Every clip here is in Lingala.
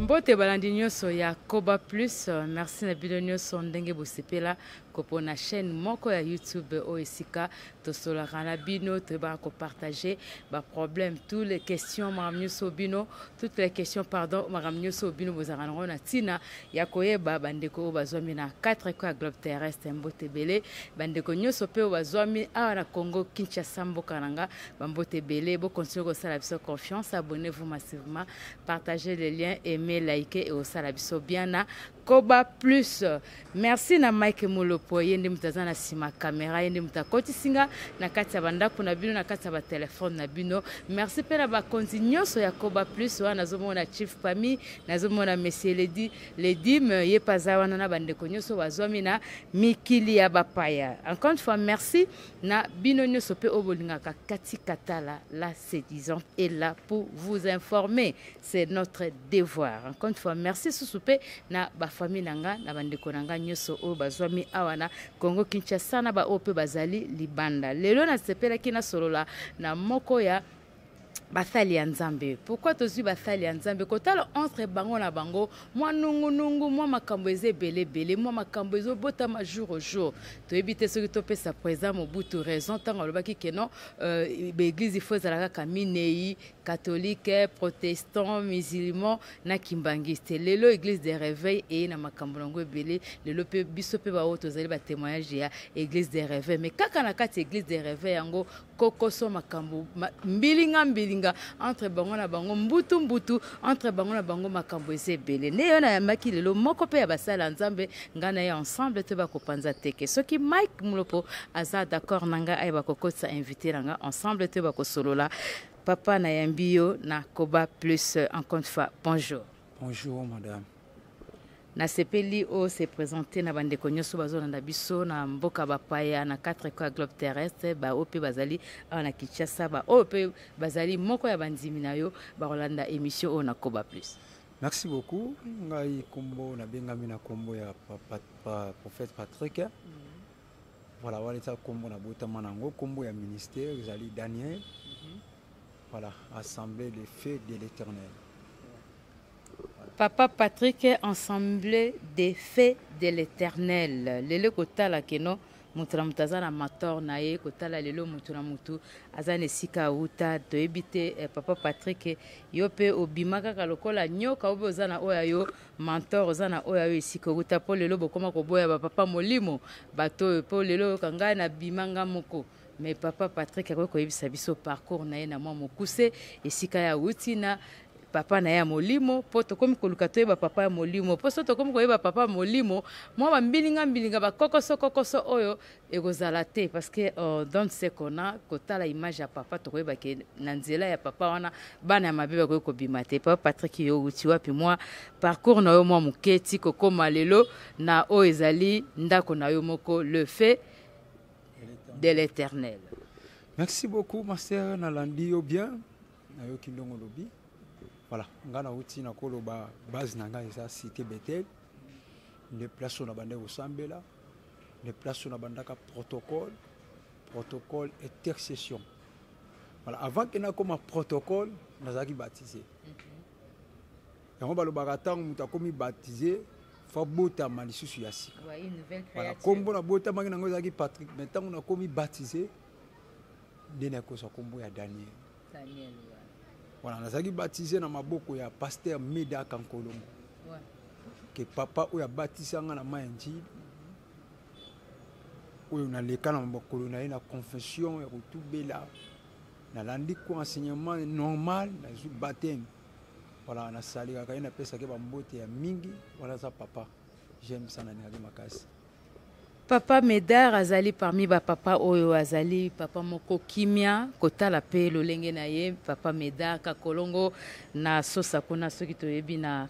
Mbote balandi nyonso ya Koba Plus, merci na bino nyonso ndenge bosepela kopona chaîne moko ya YouTube oyo esika tosolaka na bino, toyebaka kopartage baproblème, toutes les questions, makambo nyonso bino, toutes les questions, pardon, makambo nyonso bino bozalaka nango na ntina ya koyeba. Bandeko oyo bazwami na 4 coins ya globe terrestre, mbote ebele. Bandeko nyonso mpe oyo bazwami awa na Congo Kinshasa, mboka na nga, bambote ebele. Bocontinue kosala biso confiance, abonnez-vous massivement, partagez les liens, aimez, likez et osala biso bien na Koba Plus. Merci na Mike Molopo, ye nde moto aza na nsima kamera, ye nde moto akotisi nga na kati ya bandako na bino, na kati ya batelefone na bino. Merci mpe na bakonzi nyonso ya Koba Plus wana. Nazomona Chief Pami, nazomona Monsieur Ledi Ledim, ye mpe aza wana, na bandeko nyonso bazwami na mikili ya bapaya. Encore une fois, merci na bino nyonso mpe oyo bolingaka Kati Katala, la séduisante, est là pour vous informer, c'est notre devoir. Encore une fois, merci susu mpe na bafamille na nga, na bandeko na nga nyonso oyo bazwami awa na Congo Kinshasa, na baoyo mpe bazali libanda. Lelo nasepelaki nasolola na moko ya basali ya Nzambe. Pourquoi tozwi basali ya Nzambe? Kotala entre bango na bango mwa nungunungu, mwa makambo eza ebele ebele, mwa makambo ezobotama jour au jour. Toyebi te soki topesa président Mobutu raison ntango alobaki ke non, baeglise ifo ezala kaka minei: catholique, protestant, musulman na kimbangiste. Lelo église de réveil eye na makambo nango ebele. Lelo mpe biso mpe baoyo tozali batémoignage ya église de réveil, mais kaka na kati ya église de réveil yango, kokoso, makambo mbilinga mbilinga entre bango na bango, mbutu mbutu entre bango na bango, makambo eza ebele. Nde yo nayambaki lelo moko mpe ya basali ya Nzambe, ngai na ye ensemble to bakopanza teke. Soki Mike Mulopo aza d'accord na ngai, ayeba kokotisa invité na ngai, ensemble to bakosolola. Papa, nayambi yo na Koba Plus, encore une fois bonjour. Bonjour madame. Nasepeli oyo se présente na bandeko nyonso bazolanda biso na mboka bapaya, na 4 coins ya globe terrestre, baoyo mpe bazali awa na Kinshasa, baoyo mpe bazali moko ya bandimi na yo, bakolanda émission oyo na Koba Plus. Merci beaucoup. Ngai kombo nabengami na kombo ya prophète Patrick. Voilà, wana eza kombo nabotama nango. Kombo ya ministère ezali Daniel. Voilà, Assemblée des Feux de l'Éternel. Papa Patrick, Assemblée des Feux de l'Éternel. Lelo kotala keno moto na moto aza na mentor na ye, kotala lelo moto na moto aza na esika awuta, toyebi te. Papa Patrick, yo mpe obima kaka lokola nyoka obe oza na oyo ya yo mentor, oza na oyo ya yo esika owuta? Mpo lelo bokoma koboya bapapa molimo bato oyo, mpo lelo oyoka ngai nabima nga moko. Mais papa Patrick akoki koyebisa biso parcours na ye na mwa mokuse, esika ya awuti na papa na ye ya molimo, mpo tokomi koluka toyeba papa ya molimo, mpo so tokomi koyeba papa ya molimo, mwa bambilinga mbilinga, bakokoso kokoso oyo ekozala te, parce que dans ce qu'on a kotala image ya papa, tokoyeba ke na nzela ya papa wana bana ya mabe bakoki kobima te. Papa Patrick, yo wuti wapi? Mwa parcours na yo mwa moke ti kokóma lelo na oyo ezali ndako na yo moko, le Feu de l'Éternel. Merci beaucoup ma sœur, nalandi yo bien, nayoki ndongo lobi. Voilà, ngai nauti na koloba, base na ngai eza Cité Betel, nde place oyo na bandaki kosambela, nde place oyo na bandaka protocole intercession. Voilà, avant ke nakoma protocole, nazalaki baptisé. Yango balobaka ntango moto akomi baptisé, fo abotama lisusu ya sika. Voilà, kombo nabotamaki nango ezalaki Patrick, mais ntango nakomi baptisé nde nakozwa kombo ya Daniel. Daniel, ouais. Voilà, nazalaki baptisé na maboko ya pasteur Meda Kankolongo, ke papa oyo abatisa nga na mai ya Njili, oyo naleka na makolo na ye na confession ya kotubela, nalandi ko enseignement normal, nazwi baptême. Voilà, nasalikaka ye, napesaki bambote ya mingi. Wana aza papa, j'aime ça, nalingaki makasi. Papa Medar azali parmi bapapa oyo azali papa moko kimia. Kotala mpe lolenge na ye, papa Medar Kakolongo na Sosa kuna, soki toyebi na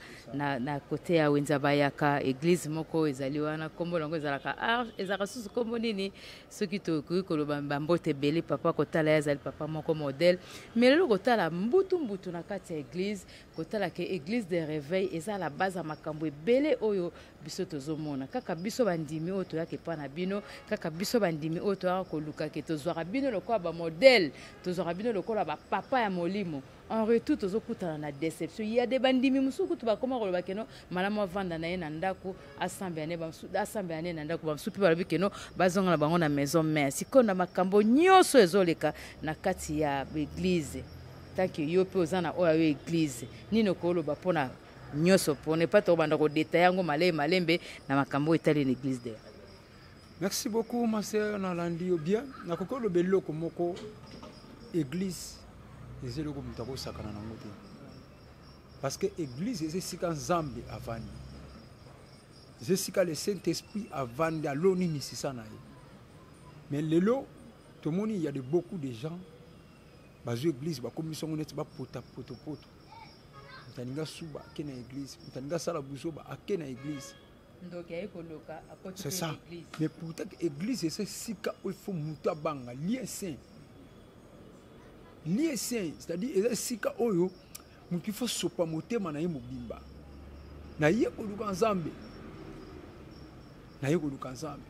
kote ya wenza bayaka, église moko ezali wana, nkombo yango ezalaka arche, ezalaka susu nkombo nini soki tokoki koloba. Bambote ebele papa. Kotala ye, azali papa moko modèle. Mais lelo kotala mbutu mbutu na kati ya église, kotala ke église de réveil eza la base ya makambo ebele oyo biso tozomona, kaka biso bandimi oyo toyaka. epa na bino. Kaka biso bandimi oyo toyaka koluka ke tozwaka bino lokola ba modèle, tozwaka bino lokola ba papa ya molimo. En retour tozokutana na déception. Ya de bandimi mosusu kutu bakoma koloba keno malamu avanda na ye na ndako, asambela ne bamosusu, asambela ne na ndako, bamosusu mpe balobi keno bazonga na bango na maison mère. Sikoyo na makambo nyonso ezoleka na kati ya église, tant que yo mpe oza na oyo ya yo église, nini okoloba mpona nyonso mpona epa tokobanda kodetaye yango malembe malembe na makambo oyo etali na église de? Merci beaucoup, ma sœur. Nalandi yo bien. Nakoki koloba eloko moko: église eza eloko moto akosakana nango te, parce que église eza esika Nzambe avandi, eza esika le Saint Esprit avandi, aloni misisa na ye. Mais lelo tomoni ya de beaucoup de gens bazwi église, bakomisi yango neti bapota potopoto. Moto alingi asuba, ake na église. Moto alingi asala buzoba, ake na église. C'est ça. Mais pourtant église eza esika oyo il faut moto abanga, lieu saint, lieu saint, c'est-à-dire eza esika oyo moto il faut sopa motema na ye mobimba na ye koluka Nzambe, na ye koluka Nzambe,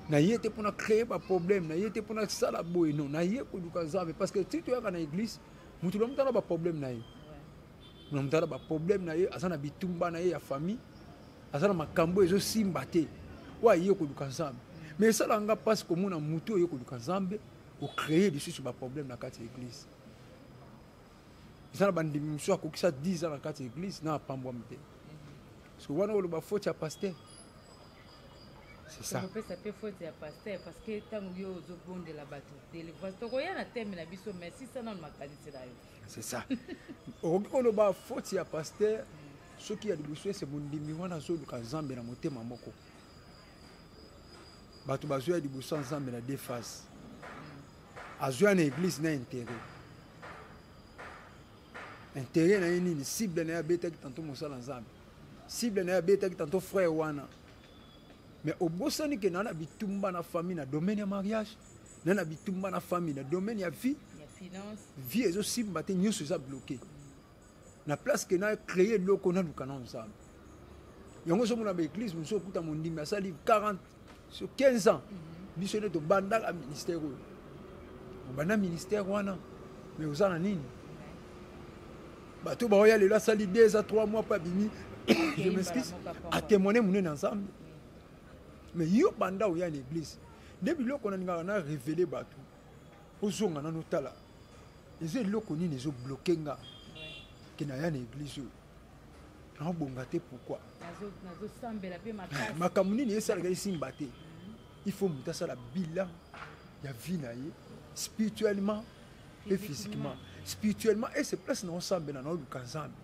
na ye te mpona créer baproblème, na ye te mpona sala boye. Non, na ye koluka Nzambe, parce que ti toyaka na église, moto na moto ana baproblème na ye, na moto ana baproblème na ye, aza na bitumba na ye ya famille, aza na makambo ezosimba te, oyo aye koluka Nzambe. Mais esalaka nga mpasi komona motu oyo koluka Nzambe ocréer lisusu baproblème na kati ya église. Eza na bandimi mosusu akokisa 10 ans na kati ya église na apambwami te, parce que wana oloba faute ya pasteur, c'est ça. Tokopesa mpe faute ya pasteur, parce que ntango yo ozobondela bato délivrance, tokoya na thème na biso, mais sisa nano makanisi na yo. C'est ça. Okoki koloba faute ya pasteur soki ya liboso ese mondimi wana azoluka Nzambe na motema moko. Bato bazwa ya liboso ya Nzambe na deux phases: azwa na église na intérêt. Intérêt na ye nini? Cible na ye abetaki tantôt mosala Nzambe, cible na ye abetaki tantôt frère wana. Mais obosani ke na na bitumba na famille na domaine ya mariage, na na bitumba na famille na domaine ya vie, vie ezosimba te, nyonso eza bloqué. Na place ke na créer eloko, naluka na Nzambe. Yango ozomona baéglise mosusu, okuta mondimi asali 40 sur 15 ans. Biso nde tobandaka ministère oyo, obanda ministère wana, mais oza na nini? Bato baoya lelo, asali 2 à 3 mois mpo abimi, je m'excuse, atémoigne monene na Nzambe. Mais yo banda oya na église, nde biloko nalingaka na révéler bato: ozonga nano, otala eza eloko nini ezobloquer nga ke naya na église oyo, naobonga te. Pourquoi? Makambo nini esalaka esimba te? Il faut moto asala bilan ya vie na ye, spirituellement et physiquement. Spirituellement, ese place na osambela, naoluka Nzambe,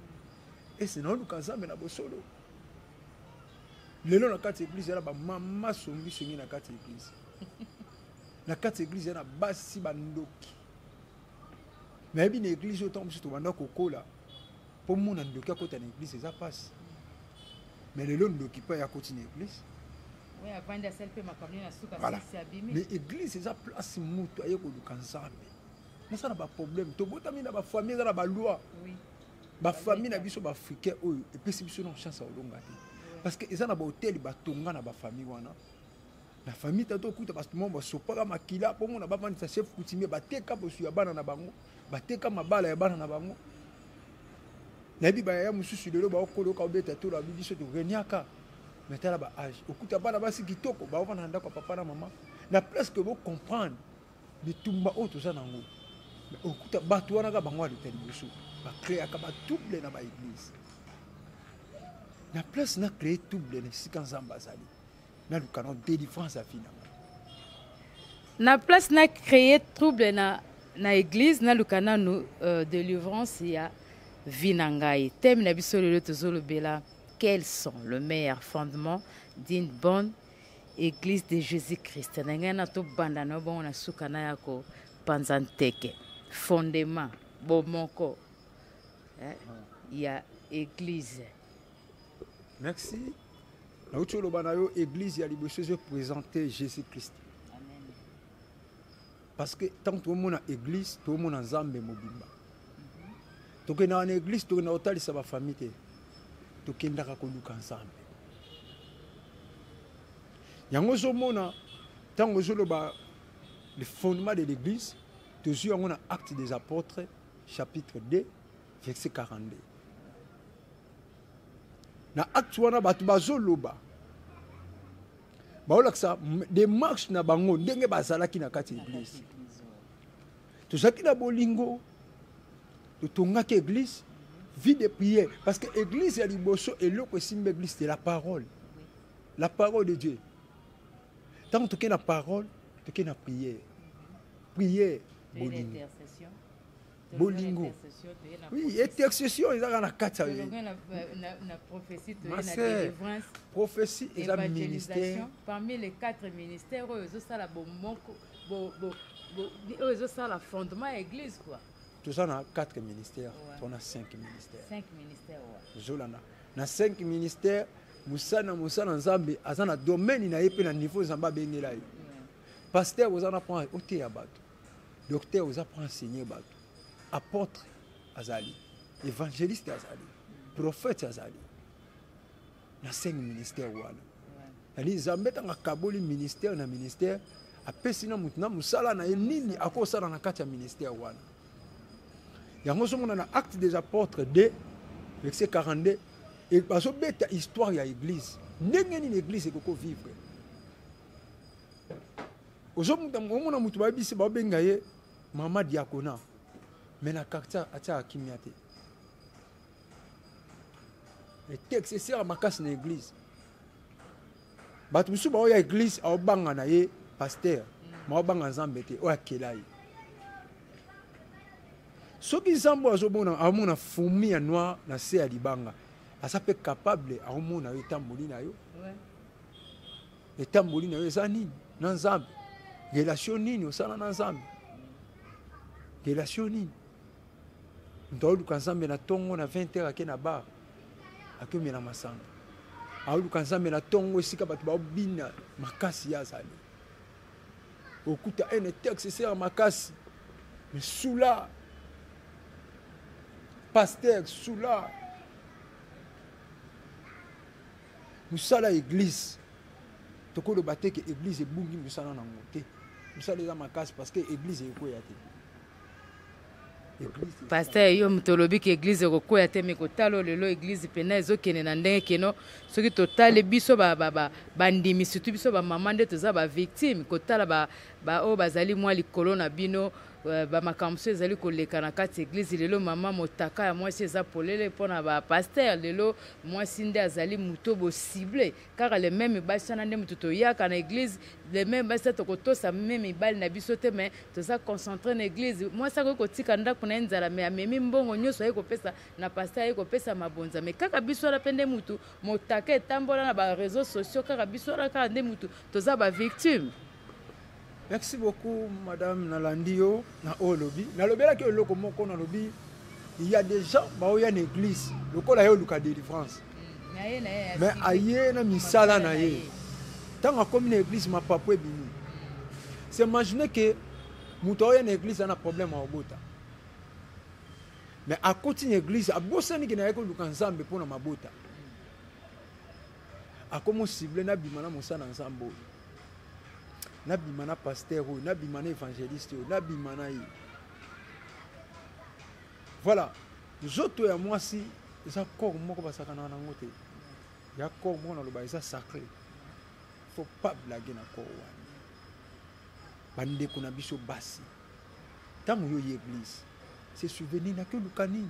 ese naoluka Nzambe na bosolo? Lelo na kati ya église ya na bamama songisongi, na kati ya église, na kati ya église ya na basi bandoki. Nayebi na église oyo, ntango mosusu tobanda kokola, mpo mona ndoki akota na église eza mpasi. Mais lelo ndoki mpe akoti na église. Voilà. Mais église eza place moto aye koluka Nzambe. Nasala baproblème, tobotami na bafamille, eza na baloi. Bafamille na biso baafricain oyo epesi biso na chance ya kolonga te, parce que eza na bahotel batonga na bafamille wana. Na famille tata, okuta bato moko basopaka makila mpo mona bavandisa chef coutumier, bateka bosu ya bana na bango, bateka mabala ya bana na bango. Nayebi bayaya mosusu lelo baokola, oka obeta tolo, abi biso toreniaka. Mais tala baage, okuta bana basi kitoko baovanda na ndako ya papa na mama. Na place ke bocomprendre bitumba oyo toza nango, okuta bato wana kaka bango aleta liboso, bacréaka batrouble na baéglise. Na place na créer trouble na esika Nzambe azali, naluka na délivrance ya vie na ngai. Na place na créer trouble na église, naluka nanu délivrance ya vie na ngai. Thème na biso lelo, tozolobela: quels sont le meilleur fondement d'une bonne église de Jésus-Christ? Na ngai na tobanda na bongo na suka na ya kopanza nteke, fondement bomoko, eh, ya église. Merci. Nauti oloba na yo, église ya liboso ezoprésente Jésus Christ, parce que ntango tomona église, tomona Nzambe mobimba. Tokendaka na église, tokendaka kotalisa bafamille te, tokendaka koluka Nzambe. Yango ozomona ntango ozoloba le fondement de l'église, tozwi yango na Acte des Apôtres chapitre 2 verset 42. Na acte wana bato bazoloba, baolakisa démarche na bango ndenge bazalaki na kati ya église. Tozalaki na bolingo, totongaki église, vie de prière, parce que église ya liboso eloko esimba église, c'est la parole, la parole de Dieu. Tant toke na parole, toke na prière, prière, bolingo, bolingo, oui, intercession ezaka na kati ya ma sœur. Prophétie eza ministère. Parmi les quatre ministères oyo ezosala bomoko, oyo ezosala fondement ya église, quoi. Toza na quatre ministères, tona cinq ministères. Cinq ministères, ouais. Ozolanda na cinq ministères, mosala na mosala Nzambe aza na domaine na ye mpe na niveau Nzambe abengela ye. Pasteur oza na mpo oteya bato, docteur oza mpo enseigner bato, apôtre azali, évangéliste azali, prophète azali, na cinq ministère wana. Ali Nzambe ntango akaboli ministère na ministère, apesi na motu na mosala na ye nini akosala na kati ya ministère wana. Yango ozomona na Acte des Apôtres 2 verset 42, e bazobeta histoire ya église, ndenge nini église ekoki kovivre. Ozomona motu bayebisi, baobenga ye mama diakona, mais na quartier atiaka kimia te. Texte esika makasi na église, bato mosusu baoya église, aobanga na ye pasteur, maobanga Nzambe te oyo akela ye. Soki Nzambe oyo azomona, aomona fourmi ya noir na se ya libanga, aza mpe capable aomona yo etamboli na yo. Etamboli na yo eza nini na Nzambe? Relation nini osala na Nzambe? Relation nini? Moto aoluka Nzambe na ntongo na 20 heures, ake na bar, akomela masanga. Aoluka Nzambe na ntongo esika bato baobina makasi, ye azali okuta ene texte esika makasi, mais sula pasteur, sula mosala ya église. Tokoloba te ke église ebungi mosala nango te. Mosala eza makasi parce que église ekoya te. Pasteur, yo moto olobi ke église ekokwea te, me kotala oyo lelo église mpena ezokende na ndenge keno soki totali biso bandimi, surtout biso bamama nde toza bavictime. Kotala baoyo bazali mwa likolo na bino, bamakambo mosusu ezali koleka na kati église lelo. Mama, motaka ya mwasi eza polele mpona bapasteur. Lelo mwasi nde azali moto bocible. Kaka le même basi wana nde moto toyaka na église, le même basi tokotosa même mibali na biso te, mais toza concentré na église. Mwasi akoki kotika ndako na ye nzala, mais amemi mbongo nyonso, aye kopesa na pasteur, aye kopesa mabonza. Mais kaka biso wana mpe nde mutu motaka etambola na baréseaux sociaux. Kaka biso wana kaka nde mutu toza bavictime. Merci beaucoup, madame. Nalandi yo na oyo olobi. Nalobelaki eloko moko, nalobi il y a des gens baoya na église lokola ye oluka délivrance, mais aye na misala na ye. Ntango akomi na église, mapapu ebimi. C'est imagine ke moto aoya na église aza na problème ya kobota, mais akoti na église, abosani ke naye koluka Nzambe mpona mabota. Akomi ocible: nabima na mosala na Nzambe oyo, nabima na pasteur oyo, nabima na évangéliste oyo, nabima na ye. Voilà, nzoto ya mwasi eza corps moko basakanaka nango te. Ya corps moko naloba eza sacré, faut pas blaguer na corps wana. Bandeko na biso basi, ntango yo ye église, se souvenir: nake oluka nini?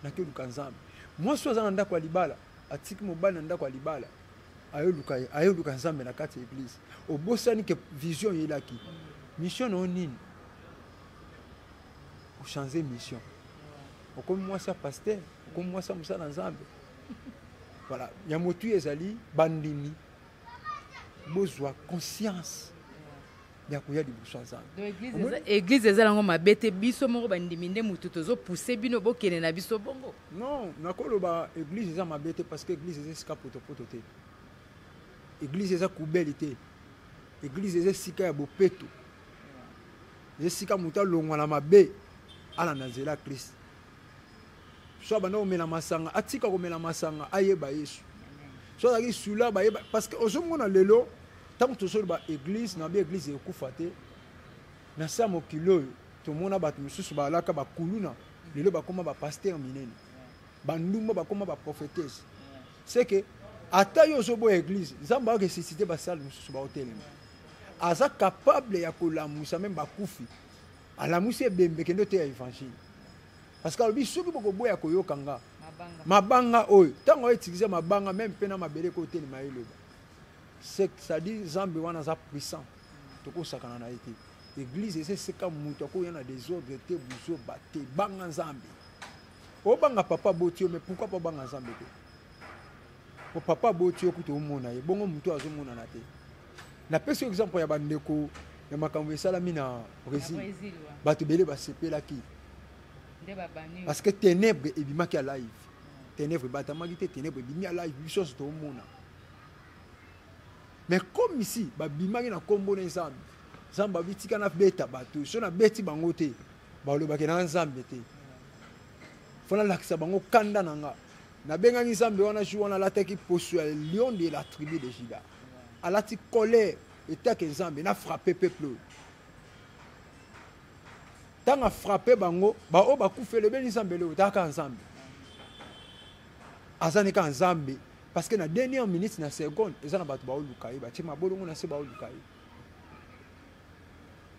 Nake oluka Nzambe. Mwasi oyo aza na ndako ya libala, atiki mobali na ndako ya libala, ayoluka Nzambe na kati ya église. Obosani ke vision oyelaki, mission na yo nini? Ochange mission, okomi mwasi ya pasteur, okomi mwasi ya mosala na Nzambe. Voilà, ya motu ezali bandimi bozwa conscience ya koya liboso ya Nzambe. Église eza nango mabe te. Biso moko bandimi nde motu tozopousse bino bokende na biso bongo. Non, nakoloba église eza mabe te, parce que église eza esika potopoto te, église eza kubeli te. Église eza esika ya bopeto, eza esika moto alongwa na mabe, alanda nzela ya Krist. So abanda komela masanga, atika komela masanga, ayeba Yesu. So azalaki sula, bayeba, parce que ozomona lelo. Ntango tozoloba église na bi église ekufa te na se ya mokili oyo, tomona bato mosusu balaka bakuluna, lelo bakóma bapasteur minene, bandumba bakóma baprophétesse. C'est que ata yo ozoboya église, Nzambe aressuscité basale mosusu baotelema, aza capable ya kolamusa même bakufi. Alamusi ebembe, kende oteya évangile, parce que alobi soki bokoboya koyoka nga, mabanga oyo, ntango autiliser mabanga, même mpe na mabele kotelema eloba. C'est-à-dire Nzambe wana aza puissant, tokosakana na ye te. Église eza esika moto akoya na désordre te, buzoba te. Banga Nzambe. Obanga papa boti yo, mais pourquoi pas obanga Nzambe te? Po papa boti yo kuta omona ye, bongo moto azomonana te. Napesi exemple ya bandeko ya makambo esalami na Brésil. Bato ebele basepelaki parce que ténèbre ebimaki ya live, ténèbre ebatamaki te, ténèbre ebimi ya live, biso nyonso toomona. Mais comme ici babimaki na nkombo na Nzambe, Nzambe abitika nabeta bato. So nabeti bango te, balobaki na Nzambe te. Fo nalakisa bango kanda na nga. Nabengaki Nzambe wana jour wana, alataki poso ya lion de la tribu de Juda, alati colère etake Nzambe na frappe peuple oyo. Ntango afrappe bango, baoyo bakufi, elobeli Nzambe eloko taka. Nzambe aza ne kaka Nzambe, parce que na dernière minute, na seconde, eza na bato baoluka ye, batie mabolongo na se, baoluka ye.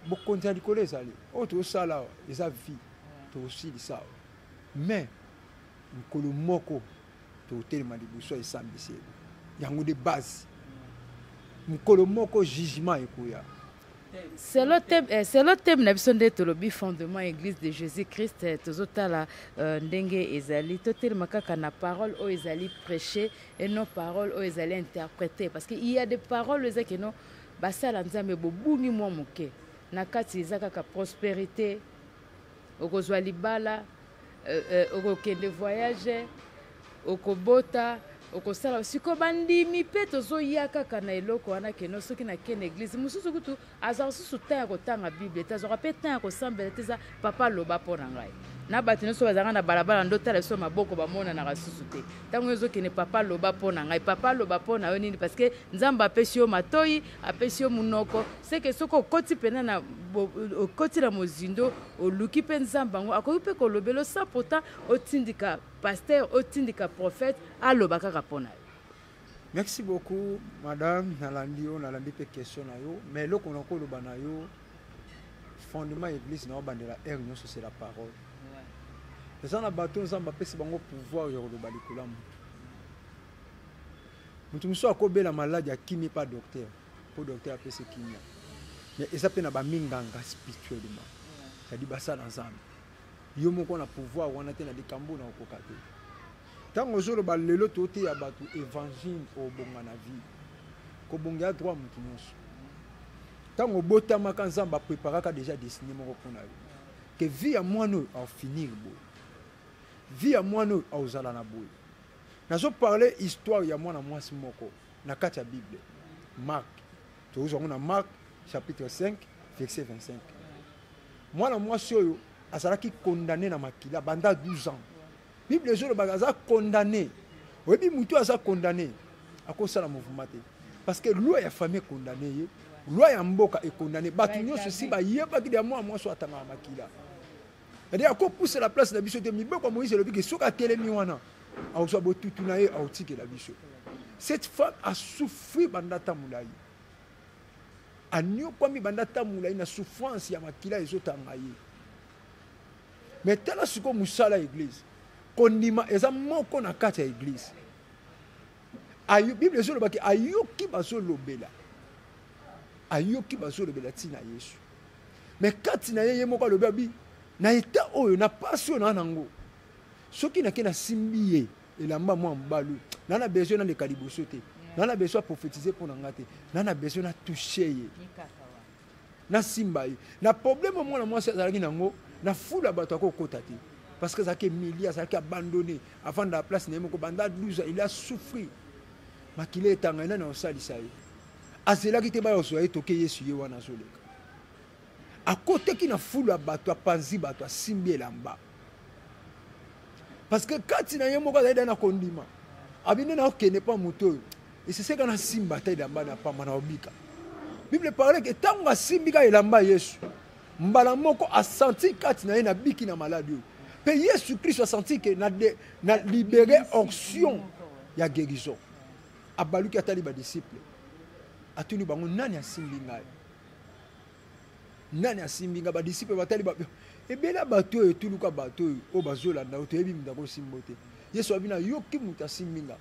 Bokonzi ya likolo ezali oyo tozosala awa, eza vie tokosilisa awa, mais mokolo moko tokotelema liboso ya esambiselo. Yango nde base. Mokolo moko jugement ekoya. Selon thème na biso nde tolobi fondement église de Jésus Christ, tozotala ndenge ezali totelema kaka na parole oyo ezali prêché et non parole oyo ezali interprété, parce que il y a des paroles eza keno basala Nzambe bobungi mwa moke na kati. Eza kaka prospérité, okozwa libala, okokende voyage, okobota, okosala. Sikoyo bandimi mpe tozoya kaka na eloko wana keno soki nakende église mosusu kutu azwaka susu temps ya kotanga Bible te, azwaka mpe temps ya kosambela te. Eza papa aloba mpo na ngai na bato nyonso bazalaka na balabala, ndo tala biso maboko bamonanaka susu te. Ntango oyo ozokende, papa aloba mpo na ngai, papa aloba mpo na yo nini? Parce que Nzambe apesi yo matoi, apesi yo monoko, seke soki okoti mpena na okoti na mozindo, oluki mpe Nzambe yango, akoki mpe kolobela sans pourtant otindika pasteur, otindika prophète aloba kaka mpo na yo. Merci beaucoup, madame. Nalandi yo, nalandi mpe question na yo, mais eloko nakoloba na yo, fondement église na obandela heure nyonso, c'est la parole. Eza na bato Nzambe apesi bango pouvoir ya koloba likolo ya motu. Motu mosusu akobela maladi, akimi pa docteur mpo docteur apesi kimia, mais eza mpe na baminganga spirituellement, c'est-à-dire basala Nzambe. Yo moko na pouvoir wana te, na likambo na okoka te. Ntango ozoloba lelo toteya bato évangile, obonga na vie, kobonga ya droit motu nyonso. Ntango obotamaka, Nzambe apreparaka déjà destinée moko mpona yo, ke vie ya mwana oyo aofinir boye, vie ya mwana oyo aozala na boye. Nazoparle histoire ya mwana mwasi moko na kati ya Bible, Mark. Tozwa yango na Mark chapitre 5 verset 25. Mwana mwasi oyo azalaki condamné na makila banda 12 ans. Bible ezolobaka aza condamné. Oyebi, motu aza condamné akosala mouvement te, parce que loi ya famille econdamné ye, loi ya mboka econdamné bato nyonso. Esi bayebaki ya mwana mwasi oyo atangaka makila, c'est-à-dire akopusela place na biso te. Mibeko ya Moïse elobi ke soki atelemi wana, akozwa botutu na ye, aotikela biso. Cette femme a souffri banda ta molai, aniokwami banda ta molai na souffrance ya makila ezotanga ye. Mais tala sikoyo mosala ya église, kondima eza moko na kati ya église. Bible ezolobaki ayoki bazolobela, ayoki bazolobela ntina Yesu, mais kati na ye, ye moko alobi abi na eta oyo, na pasi oyo naa nango, soki nake nasimbi ye elamba mwa mobali, na na besoin naleka liboso te, na na besoin aprophétise mpo na nga te, na na besoin natouche ye, nasimba ye. Na problème mwana mwasi azalaki nango na fula, bato akokota te, parce que azalaki humilié, azalaki abandonné, avanda na place na ye moko banda 12 ans. Il a souffri, makila etanga, nani akosalisa ye? Azelaki te baya kozwa ye. Toke Yesu ye wana azoleka, akotaki na fulu ya bato, apanzi bato, asimbi elamba, parce que kati na ye moko azali da na kondima. Abi nde naokende mpa moto oyo, eseseka nasimba ata elamba na pamba na obika. Bible parle ke ntango asimbi kaka elamba ya Yesu, mbala moko asanti kati na ye na biki na maladi oyo. Mpe Yesu Kristo asanti ke na, de, na libere onction ya guérison. Abaluki atali ba disciples, atuni bango nani asimbi ngai? Nani asimbi ngai? Ba disciples batali ba ebele ya bato oyo etuluka bato oyo oyo bazolanda yo toyebi moto akosimba te. Yesu abi nayoki moto asimbi ngai.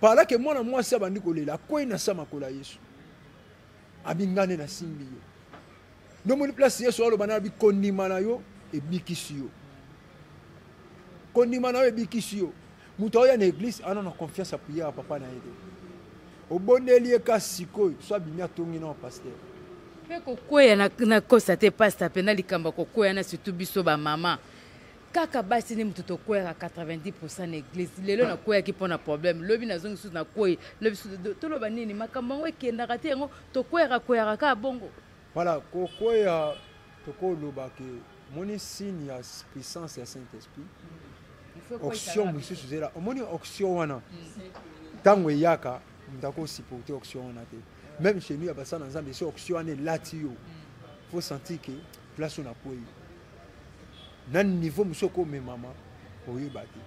Par ke mwana mwasi abandi kolela, akwei na sa makolo ya Yesu. Abi ngai nde nasimbi yo. Ndomoni place Yesu aloba na abi kondima na yo ebikisi yo. Kondima na yo ebikisi yo. Moto aoya na eglise ana na confiance ya prière ya papa na ye te. Obondeli ye ka sikoyo so abimi atongi na pasteur. Mpe kokweya na, na kosa te pasta mpena likambo ya kokweya na surtout biso bamama kaka basi nde moto tokweyaka 90 pourcent na eglise. Lelo nakweyaki mpo na problème, lobi nazongi susu nakwei, lobi susu toloba nini? Makambo yango ekendaka te, yango tokweyaka kweyaka kaka bongo. Voilà, kokweya tokoloba ke moni signe ya puissance ya Saint-Esprit. Onction mosusu zela, omoni onction wana ntango eyaka moto akosupporte onction wana te. Même chez nous ya basala na Nzambe, so onction wana elati yo, faut sentir que place oyo nakwei na niveau mosusu okomemama oyeba te.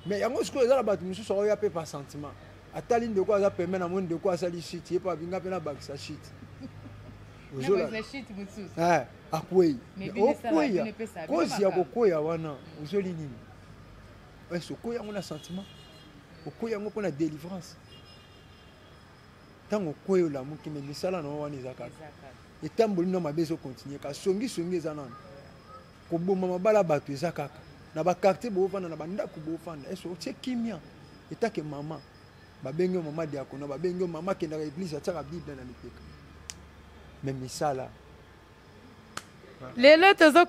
Mais yango sikoyo eza na bato mosusu aoya mpe par sentiment, atali ndeko aza pembe na moni ndeko asali shit, ye mpe abinga mpe nabakisa shit, akwei. Okweya, kozi ya kokweya wana ozoli nini? Ese okweya yango na sentiment, okweya yango mpo na délivrance. Ntango okweya olamuki, me misala na yo wana eza kaka etamboli na mabe ezokontinue kaka, songisongi eza nano, koboma mabala bato eza kaka na bakartier boofanda, na bandako boofanda. Ese otie kimia etake mama, babengi yo mama diakona, babengi yo mama akendaka eglise, atiaka bible na lipeka, me misala. Lelo tozo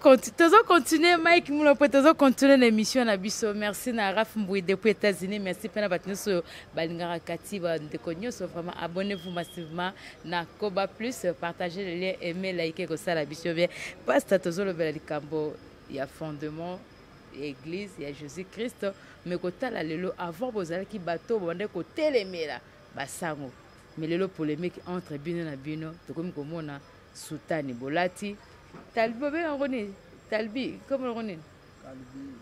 continuer Mike Mulopo, tozo continuer na émission na biso. Merci na Raf Mbui depuis États-Unis, merci mpe na bato nyonso oyo balingaka kati bandeko nyonso. Vraiment, abonnez-vous massivement na Koba Plus, partagez le lien, aimez, likez, kosala biso bien. Pasteur, tozolobela likambo ya fondement ya église ya Jésus Christ, mais kotala lelo, avant bozalaki bato bobandaki kotelemela basango, mais lelo polémique entre bino na bino. Tokomi komona soutane bolati, talbi, bobenga yango nini? Talbi, kombo yango nini?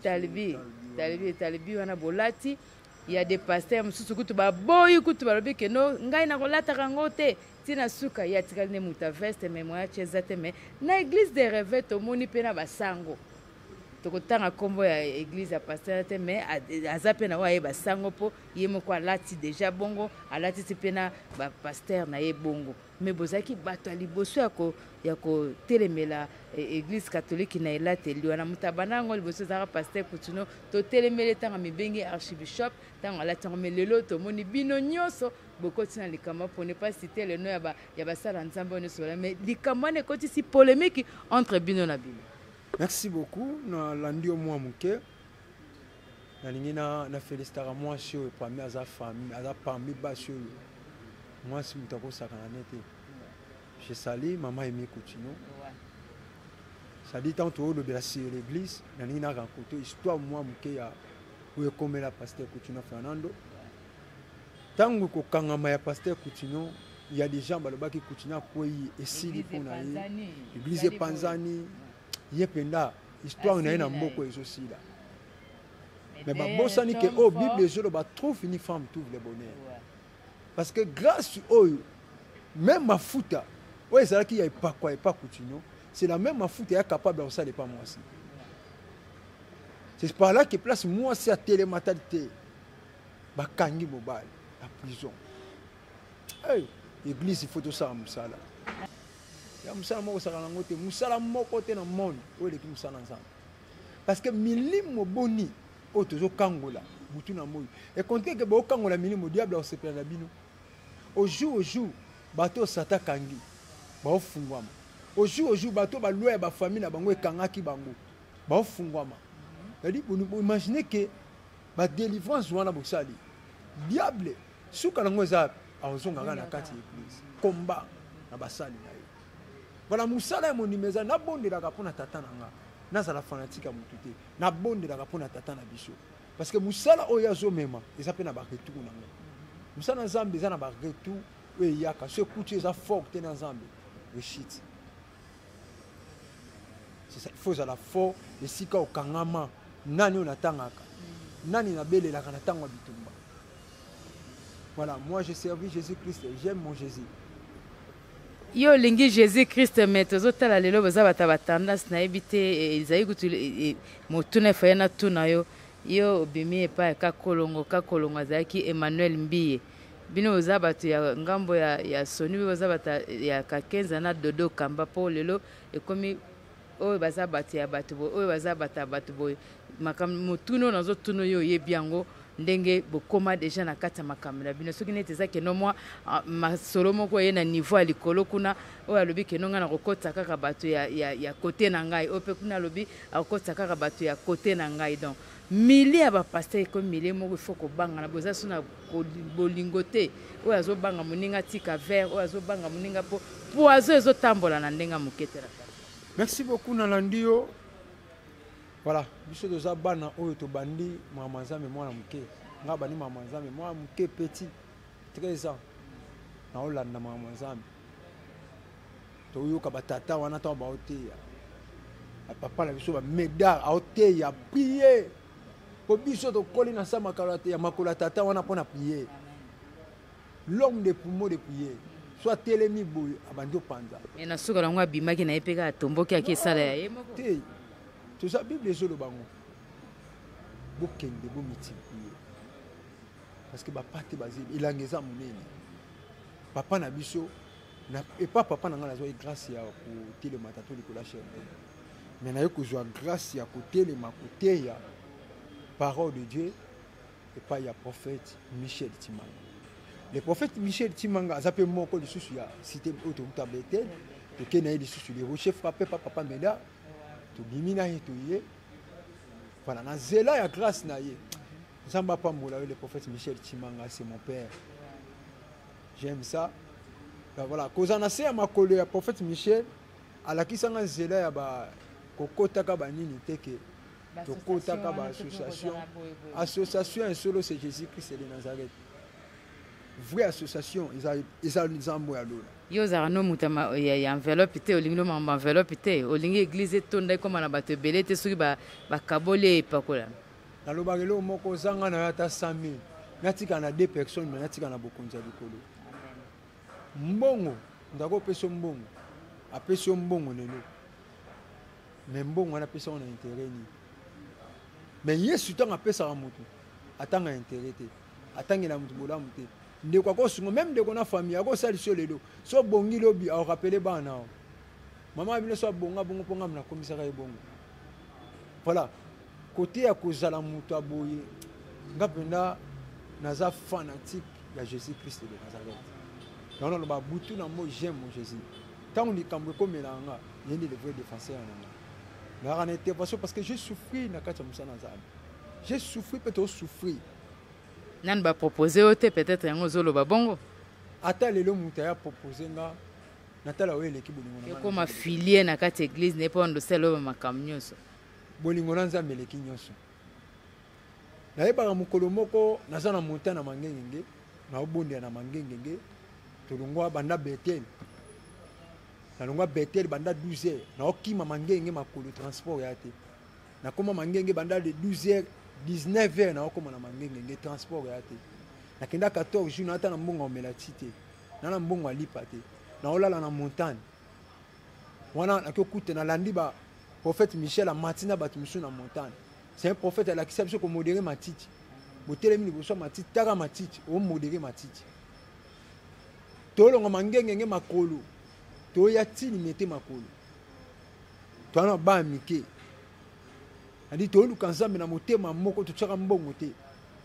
Talbi, talbi, talbi wana bolati ya des pasteurs mosusu kutu baboyi, kutu balobi ke no, ngai nakolataka yango te. Ntina suka ye atikali nde moto ya veste, mais moya tie eza te. Mais na église de réveil tomoni mpe na basango, tokotanga nkombo ya église ya pasteur te, mais aza mpe na oyo ayeba sango mpo ye moko alati déjà bongo, alatisi mpe na bapasteur na ye bongo. Mais bozalaki bato ya liboso ya kotelemela église catholique na elateli wana. Moto abanda yango liboso ezalaka pasteur Coutinho. Totelemeli ntango mibengi archibishop, ntango alati yango. Mais lelo tomoni bino nyonso bokoti na likambo, pour ne pas citer le nom ya basala nzambe oyo nyonso, mais likambo wana ekotisi polémique entre bino na bino. Merci beaucoup. Nalandi yo mwa moke. Nalingi na félicitaka mwasi oyo parmi aza famille, aza parmi basi oyo mwasi moto akosakana ne te. Je salue mama Emi Coutinho. C'est-à-dire, tant toolobela sur l'église, nalingi na raconte histoire mwa moke ya oyo ekomela pasteur Coutinho Fernando. Ntango kokangama ya pasteur Coutinho, il y a des gens balobaki Coutinho akwei, esili mpona ye, église epanzani, ye mpenza histoire na ye na mboka ezosila. Mais babosani ke oyo Bible ezoloba: trouve une femme, trouve le bonheur. Parce que grâce oyo, même mafuta oyo ezalaki ya epakwa epa Coutinho, c'est la même mafuta ya capable ya kosala epa mwasi. C'est par là que place mwasi atelema tali te, bakangi mobali na prison. Hey, église, il faut tosala mosala ya mosala moko osaka nango te, mosala moko te na monde oyo eleki mosala nzambe. Parce que milimo boni oyo tozokangola butu na moi, ekonte ke bokangola milimo, diable akosepela na bino. Au jour au jour, bato oyo Satan akangi baofungwama. Au jour au jour, bato balwa ya bafamille na bango ekangaki bango baofungwama. C'est-à-dire, boimagine ke badélivrance wana bosali, diable suka nango eza azongaka na kati ya église, komba na basali na ye. Voilà, mosala ya mondimi eza nabondelaka mpo na tata na nga, nazala fanatique ya motu te, nabondelaka mpo na tata na biso, parce que mosala oyo azomema eza mpe na baretour nango. Mosala na Nzambe eza na baretour oyo eyaka. So ekuti eza fort te na Nzambe. Rechute. C'est ça, il faut ozala fort esika okangama. Nani oyo natangaka, nani nabelelaka na ntango ya bitumba. Voilà, moi j'ai servi Jésus-Christ, j'aime mon Jésus. Yo olingi Jésus Christ, mais tozotala lelo boza bato ya batendance. Nayebi te, ezali kutu motuna efaye natuna yo. Yo obimi epai ya Kakolongo. Kakolongo azalaki Emmanuel Mbiye. Bino boza bato ya ngambo ya Soni, boza bato ya Kakenza na Dodo Kamba. Mpo lelo ekomi oyo baza bato ya bato boye, oyo baza bato ya bato boye. Makambo motuna oyo nazotuna oyo, oyebi yango ndenge bokóma deja na kati ya makambo na bino. Soki neti eza keno mwa masolo moko eye na niveau ya likolo kuna, oyo alobi keno ngai nakokotisa kaka bato ya kote na ngai, oyo mpe kuna alobi akokotisa kaka bato ya kote na ngai. Donc milieu ya bapasteur ekomi milieu moko ifo kobangana. Boza so na bolingo te. Oyo azobanga moninga tika vert, oyo azobanga moninga, mpo poison ezotambola na ndenge ya moke te na kati. Merci beaucoup, nalandi yo. Voilà, biso toza bana oyo tobandi mama Nzambe mwana moke. Nga bandi mama Nzambe mwana moke, petit, 13 ans, naolanda mama Nzambe. Toyoka batata wana ntango baoteya, bapapa na biso bamedar aoteya prier, po biso tokoli na sa makalo ya makolo ya tata wana mpo na prier. L'homme de poumon de prier, so atelemi boye, abandi opanza. Me na suka nango abimaki na ye mpe kaka atomboki, aki esala ya ye moko. Te, toza Bible ezoloba ngo: bokende bomultiplie, parce que bapa te baza, elanga eza monene. Papa na biso, epa papa na ngai nazwaki grâce ya kotelema tato likolo ya chaire te, mais naye kozwa grâce ya kotelema koteya parole de Dieu epai ya prophète Michel Timanga. Le prophète Michel Timanga aza mpe moko lisusu ya cité oyo touta Betel. Tokei na ye lisusu, le rocher frappé pa papa Meda, tobimi na ye, toye. Voilà, na nzela ya grâce na ye. Nzambe apambola yo, le prophète Michel Timanga, c'est mon père, j'aime ça. Donc voilà, kozala na se ya makolo ya prophète Michel alakisanga nzela ya ba kokotaka banini te, ke tokotaka baassociation. Association ya solo, c'est Jésus Christ de Nazareth. Vraie association eza Nzambe ya lola. Yo ozalaka no moto ya enveloppe te. Olingi no makambo enveloppe te. Olingi église etonda, ekóma na bato ebele te. Soki bakaboli, epakola. Nalobaka eloko moko: ozanga na yo ata 100 000, natika na deux personnes, me natika na bokonzi ya likolo. Mbongo, ndako opesi yo mbongo, apesi yo mbongo lelo, me mbongo wana apesi yango na intérêt nini? Me Yesu, ntango apesaka motu, atanga intérêt te, atangela motu bolamu te. Ndeko akosunga, même ndeko na famille akosalisa yo lelo. So obongi lobi, akorappeler bana o mama bino so abonga bongo mpo ngambo nakomisaka ye bongo. Voilà, kote ya kozala moto ya boye, nga mpenza naza fanatique ya Jésus Christ de Nazareth. Yango naloba butu na moi: j'aime mon Jésus. Ntango likambo ekomelaka nga, ye nde le vrai défenseur na nga. Nazalaka na intervention parce que j'ai souffri na kati ya mosala na Nzambe. J'ai souffri mpe tosouffrir. Nani bapropose yo te? Peut-être yango ozoloba bongo. Ata lelo moto aya propose nga, natala oyo eleki bolingo na nga. Ekóma filie na kati ya église na ye mpo wana osala oyo makambo nyonso. Bolingo na Nzambe eleki nyonso. Nayebaka mokolo moko naza na montagne na Mangengenge, naobondela na Mangengenge. Tolongwa banda Betel, nalongwa Betel banda 12 heures, naokima Mangenge makolo, transport ya te. Nakóma Mangenge banda de 12 heures, 19 heures naokóma na Mangengenge, transport ya te. Nakenda 14 jours, naata na mbongo omela ti te, na na mbongo alipa te, naolala na montagne wana. Naki okuta, nalandi ba prophète Michel amati na bato mosusu na montagne. C'est un prophète alakisa biso komodérer matiti. Botelemi liboso ya matiti, taka matiti, omodérer matiti. Tolonga Mangengenge makolo, toya tini mete makolo, toza na bana mike adi. Toluka Nzambe na motema moko, totiaka mbongo te.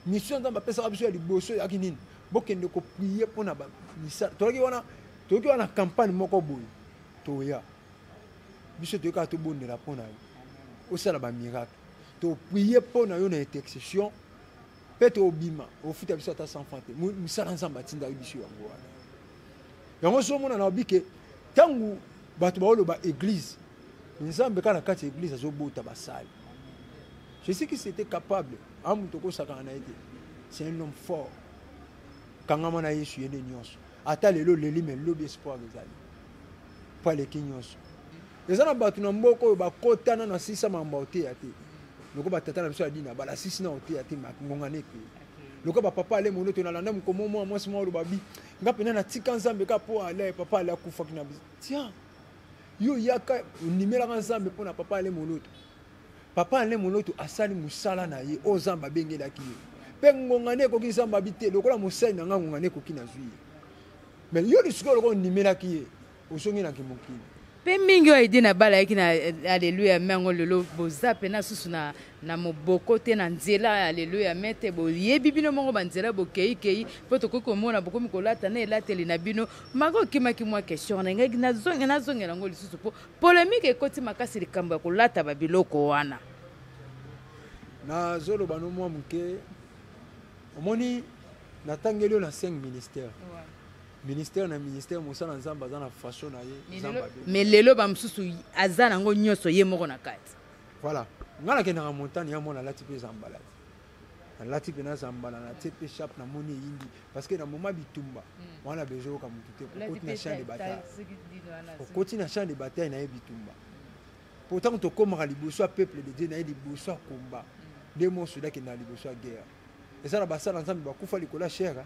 Mission Nzambe apesaka biso ya liboso eyaki nini? Bokende koprier mpona misala. Toyaki wana, toyoki wana campagne moko boye, toya biso toyokaka tobondela mpo na yo, osala bamiracle. Toprier mpo na yo na intercession mpe tobima, ofuta biso ata 100 franc te. Mosala Nzambe atindaki biso yango wana. Yango so omona na obike, ntango bato baoloba église, Nzambe kaka na kati ya église azobota basali. Je sais que c'était capable a moto okosakana na ye te. C'est un homme fort. Kangama na Yesu, ye nde nyonso. Ata lelo leli, me lobi espoir ezali. Mpo aleki nyonso. Eza na bato na mboka oyo bakotana na sisa makambo ya oteya te. Loko batata na biso ya dina balasisi na oteya te, ngonga na ekei. Loko bapapa ale mono to nalanda mokomo mwa mwasi mwa oloba bi nga mpena natika Nzambe kaka mpo ale papa ale akufaki na biso. Tiens, yo yaka ondimelaka Nzambe mpo na papa ale moloto. Papa ale moloto asali mosala na ye oyo Nzambe abengelaki ye. Mpe ngonga nde ekoki Nzambe abi te lokola mosali na nga ngonga nde ekoki nazwi ye. Mais yo lisusu lokola ondimelaki ye ozongi na kimokili. Mpe mingi oyo aide na bala ayaki na aleluya me yango lelo boza mpena susu na, na moboko te na nzela ya aleluya me te boyebi bino moko banzela bokeikei mpo tokoki komona bokomi kolata na elateli na bino maka okimaki mwa question wana engaki nazongela yango lisusu mpo polemike ekoti makasi likambo ya kolata babiloko wana. Nazoloba no mwa moke, omoni natangeli yo na 5 ministère, ouais. Ministère na ministère, mosala Nzambe aza na façon na ye, Nzambe abe. Mais lelo ba mosusu aza nango nyonso ye moko na kati. Voilà, nga nakendaka montagne ya mwana alati mpe zambala te, nalati mpe na zambala natie mpe chape, namoni eyindi parce que na moment bitumba wana bezoyoka motu te, okoti na champ de bataille, okoti na champ de bataille na ye bitumba. Po ntango tokomaka liboso ya peuple de Dieu na ye liboso ya combat, nde mo soda akendaka liboso ya guerre. Eza na basala Nzambe bakufa likolo ya chair,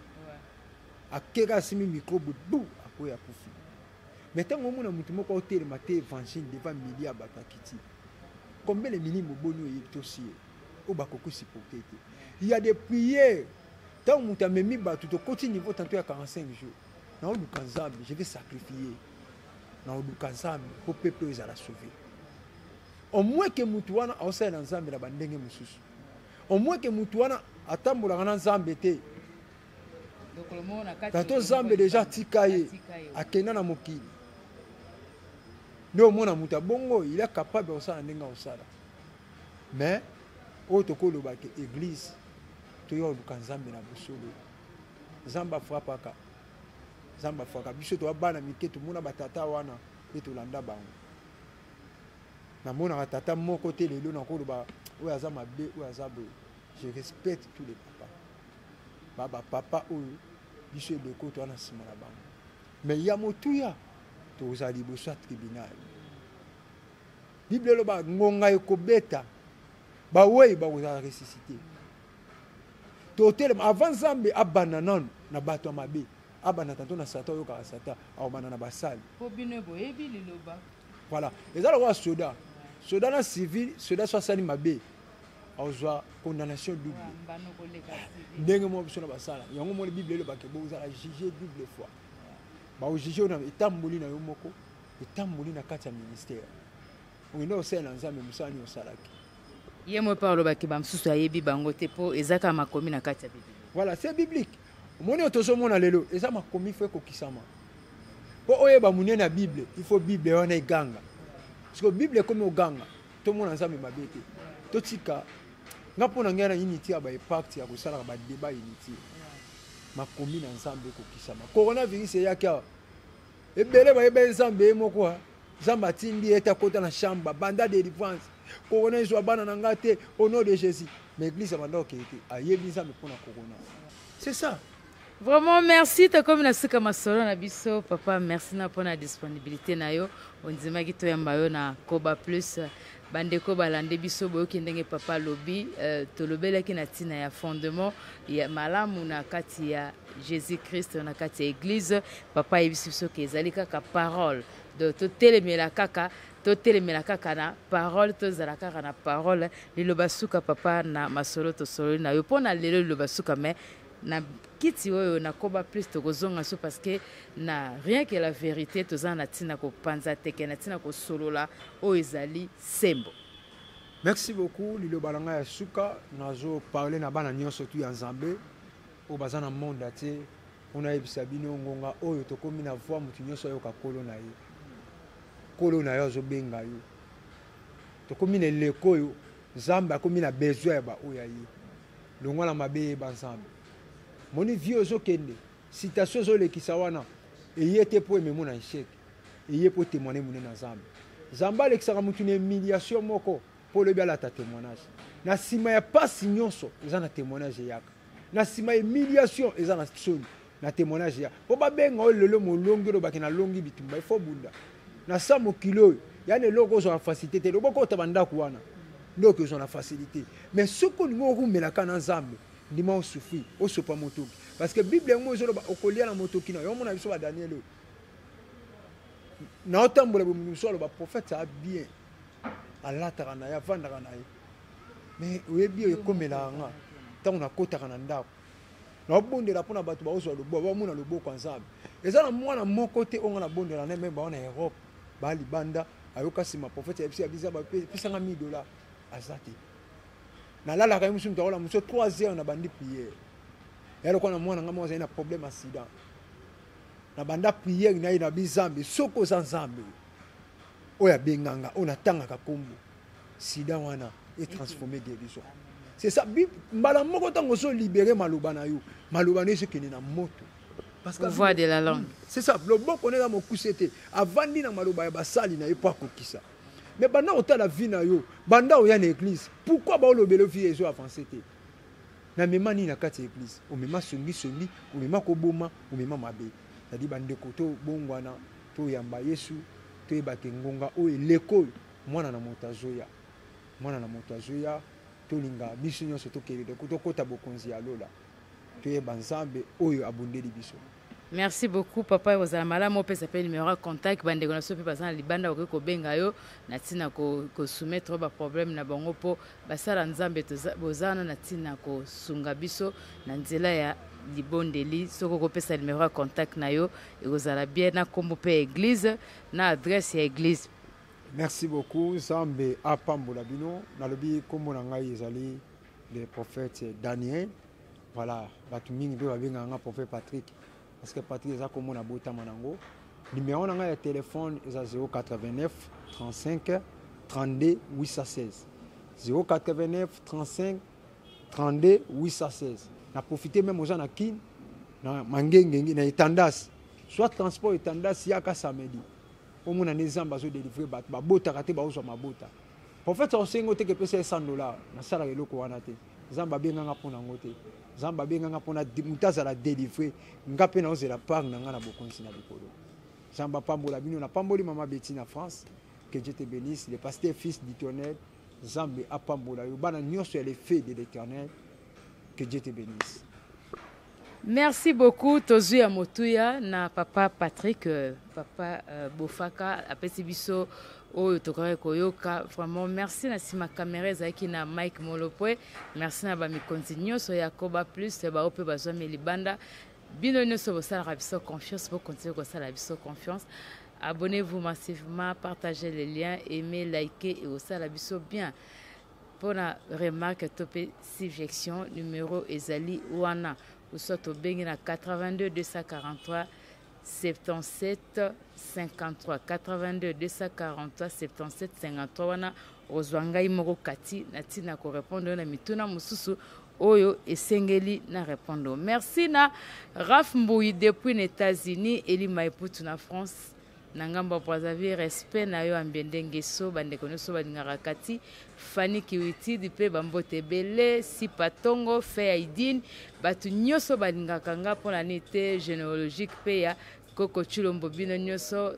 akeka asimbi micro bu akoya akufi. Mais ntango omona motu moko otelema te évangile devant milliers ya bato akiti, combien de milimo boni oyebi tosi ye oyo bakoki supporter te. Il y a des prières ntango moto amemi bato tokoti niveau tantôt ya 45 jours, naoluka Nzambe, je vais sacrifier, naoluka Nzambe po peuple oyo ezala sauvé. Au moins ke motu wana aosalela Nzambe na bandenge mosusu, au moins ke motu wana atambolaka na Nzambe te. Tanto Nzambe deja atika ye, akenda na mokili nde omona moto abongo, il est capable ya kosala ndenge akosala. Mais oyo tokoloba ke église toya koluka Nzambe na bosolo. Nzambe afrapaka, Nzambe afrapaka biso toya bana mike, tomona batata wana mpe tolanda bango. Namonaka tata moko te lelo nakoloba oyo aza mabe, oyo aza boye. Je respecte tous les papas. Ba papa oyo biso eleko toza na nsima na bango. Mais ya motuya tozala liboso ya tribunal. Bible eloba ngonga ekobeta bawei bakozala ressuscité. Totelema avant Nzambe abanda nanu na bato ya mabe, abanda tanto na Satan, oyokaka Satan akobanda na basali. Po bino boyebi liloba. Voilà, eza lokola soda. Soda na civil, soda so asali mabe azwa condamnation double. Ndenge moko biso na basala yango moni Bible elobaka bozala juge double fois. Baojuge oyo na etamboli na yo moko, etamboli na kati ya ministère. Okende kosala na Nzambe mosala nini osalaki. Ye moko mpe alobaki bamosusu ayebi bango te mpo eza kaka makomi na kati ya Biblia. Voilà, c'est biblique. Omoni oyo tozomona lelo eza makomi fo ekokisama. Mpo oyeba monene ya Bible, il faut Bible wana eganga. Parce que Bible ekomi oganga, tomona Nzambe mabe te. Totika nga mpo na ngai na inutile ya ba impact ya kosalaka ba débat inutile. Makomi na Nzambe ekokisama. Coronavirus eyaki awa. Ebele bayeba Nzambe ye moko. Nzambe atindi ye te akota na chambre, banda délivrance. Corona ezwa bana na nga te au nom de Jésus. Mais église abanda okende te, ayebi Nzambe mpo na corona. C'est ça. Vraiment merci tokomi na suka masolo na biso papa, merci na pona disponibilité na yo, ondimaki toyamba yo na Koba Plus. Bandeko balande biso boyoki ndenge papa alobi, tolobelaki na ntina ya fondement ya malamu na kati ya Jésus-Christ na kati ya église. Papa ayebisi biso ke ezali kaka parole, donc totelemela kaka, totelemela kaka na parole, tozala kaka na parole. Liloba suka papa na masolo tosololi na yo mpona lelo, liloba suka mais na kiti oyo na Koba Plus tokozonga so parce que na rien que la vérité toza na ntina kopanza teke na ntina kosolola oyo ezali sembo. Merci beaucoup. Liloba na ngai ya suka, nazo parler na bana nyonso tu ya Nzambe oyo baza na monde entier mpona yebisa bino ngonga oyo tokomi na voix, motu nyonso ayoka kolo na ye. Kolo na yo azobenga yo. Tokomi na eleko oyo Nzambe akomi na besoin ya ba oyo ya ye. Longwa na mabe yeba Nzambe. Moni vie ozokende, citation ozolekisa wana eye te po ememo na échec, eye po témoigner monene na Nzambe. Nzambe alekisaka mutu na humiliation moko po lobi alata témoignage. Na sima ya pasi nyonso eza na témoignage eyaka. Na sima ya humiliation eza na soni na témoignage ya. Po babenga oyo lelo molongi oyo bake na longi bitumba, il faut bunda. Na sa mokili oyo ya na eloko ozwa na facilité te. Loboko ota bandako wana nde okozwa na facilité. Mais soki olingi orumelaka na Nzambe, ndima osouffrir, osopa motoki, parce que Bible yango ezoloba okolia na motoki na yo. Omona biso ba Daniel oyo naotambola boye, mosu aloba prophète a bien, alataka na ye, avandaka na ye. Mais oyebi oyo ekomelaka nga ntango nakotaka na ndako, naobondela mpona bato baozwa loboko, bamona loboko ya Nzambe. Eza na mwana moko te oyo nga nabondela na même bao na Europe, balibanda, ayoka nsima prophète ayebisi ya biza bapesanga 1000 $, aza te. Nalalaka ye mosu, moto akola mosu 3 heures na bandi prière ya lokola na mwana nga moko azali na problème, accident. Na banda prière na ye na bizambe, soki oza Nzambe oyo abenganga, oyo natangaka nkombo, sida wana etransforme guérison. C'est ça. Mbala moko ntango ozolibere maloba na yo, maloba na yo ezokende na moto. Parce que pouvoir de la langue. C'est ça. Loboko na eza mokuse te, avandi na maloba ya basali na ye mpo akokisa. Mais banda otala vie na yo, banda oya na église, pourquoi baolobela vie ezo avance te? Na mema nini na kati ya église? Omema songisongi, omema koboma, omema mabe. C'est-à-dire, bandeko, tobongwana, toyamba Yesu, toyebake ngonga oyo eleko oyo mwana na moto azoya, mwana na moto azoya. Tolinga biso nyonso tokende, tokɔta bokonzi ya lola, toyeba Nzambe oyo abundeli biso. Merci beaucoup, papa. Ozala malamu. Opesa mpe numéro ya contact, bandeko na biso mpe baza na libanda bakoki kobenga yo na ntina kosoumettre baproblème na bango, mpo basala Nzambe boza wana na ntina kosunga biso na nzela ya libondeli. Soki okopesa numéro ya contact na yo, ekozala bien, na nkombo mpe ya église na adresse ya église. Merci beaucoup. Nzambe apambola bino. Nalobi nkombo na ngai ezali le prophète Daniel. Voilà, bato mingi mpe babengaka nga prophète Patrick, parce que Patrick eza kombo na botama nango. Numéro na ngai ya telefone eza 089 35 32 816, 089 35 32 816. Na profite même, oza na Kine, na Mangengenge, na Etandasi, soit transport Etandasi, yaka samedi, omona nde Nzambe azodelivre bato babotaka te, baozwa mabota. Prophète aosengi oteke, epesa ye 100 $. Nasalaka eloko wana te. Nzambe abenganga mpo nango te. Nzambe abenganga mpona moto azala délivré. Nga mpe naozela part na nga na bokonzi na likolo. Nzambe apambola bino. Napamboli mama Beti na France, que Dieu te bénisse. Le pasteur fils du tonnerre, Nzambe apambola yo. Bana nyonso ya le fait de l'Éternel, que Dieu te bénisse. Merci beaucoup. Tozwi ya motuya na papa Patrick, papa Bofaka apesi biso oyo tokokaki koyoka. Vraiment merci. Na nsima caméra ezalaki na Mike Molopwe. Merci na bamikonzi nyonso ya Koba Plus, bao mpe bazwami libanda. Bino nyonso bosalaka biso confiance, bokontinue kosala biso confiance. Abonnez-vous massivement, partagez les liens, aimez, likez et osala biso bien. Mpona remarque to mpe suggestion, numéro ezali wana, soit tobengi na 82 243 77 53, 82 243 77 53. Wana ozwa ngai moko kati na ntina korépondre na mituna mosusu oyo esengeli na répondre. Merci na Raf Mbui depuis na États-Unis, Elima Eputu na France, na ngambo ya Brazzaville. Respect na yo ambie ndenge so bandeko nyonso balingaka kati Fani Kiwitidi mpe bambote ebele, Sipa Tongo fe ya Idine, bato nyonso balingaka nga mpona nini te, généalogique mpe ya Koko Chulombo. Bino nyonso,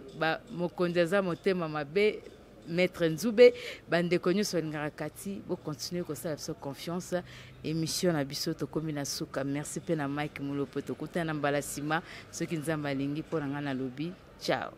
mokonzi aza motema mabe, maître Nzube, bandeko nyonso balingaka kati, bokontinue kosala biso confiance. Émission na biso tokómi na suka. Merci mpe na Mike Mulopo. Tokutana na mbala nsima soki Nzambe alingi. Mpo na ngai nalobi ciao.